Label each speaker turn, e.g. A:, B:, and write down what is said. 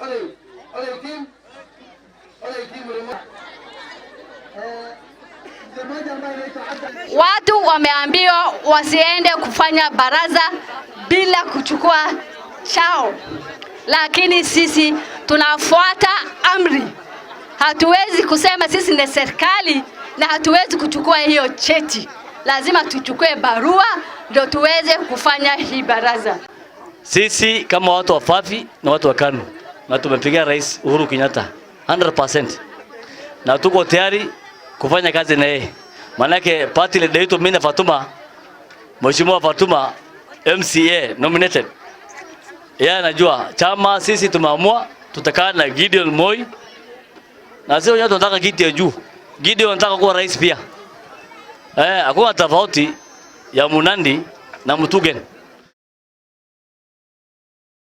A: Oday, oday team, oday team Mlima. Mzee mmoja ambaye anaitwa Abda
B: Watu wameambiwa wasiende kufanya baraza bila kuchukua chao, lakini sisi tunafuata amri. Hatuwezi kusema sisi ni serikali na hatuwezi kuchukua hiyo cheti. Lazima tuchukue barua ndio tuweze kufanya hii baraza.
C: Sisi kama watu wa Fafi na watu wa KANU na tumepigia Rais Uhuru Kenyatta 100% na tuko tayari kufanya kazi na yeye. Manake party leader yetu mimi na Fatuma, Mheshimiwa Fatuma MCA nominated, yeye anajua chama. Sisi tumeamua tutakaa na Gideon Moi, na sisi wenyewe tunataka kiti ya juu. Gideon anataka kuwa rais pia. Eh, hakuna tofauti ya Munandi na Mutugen.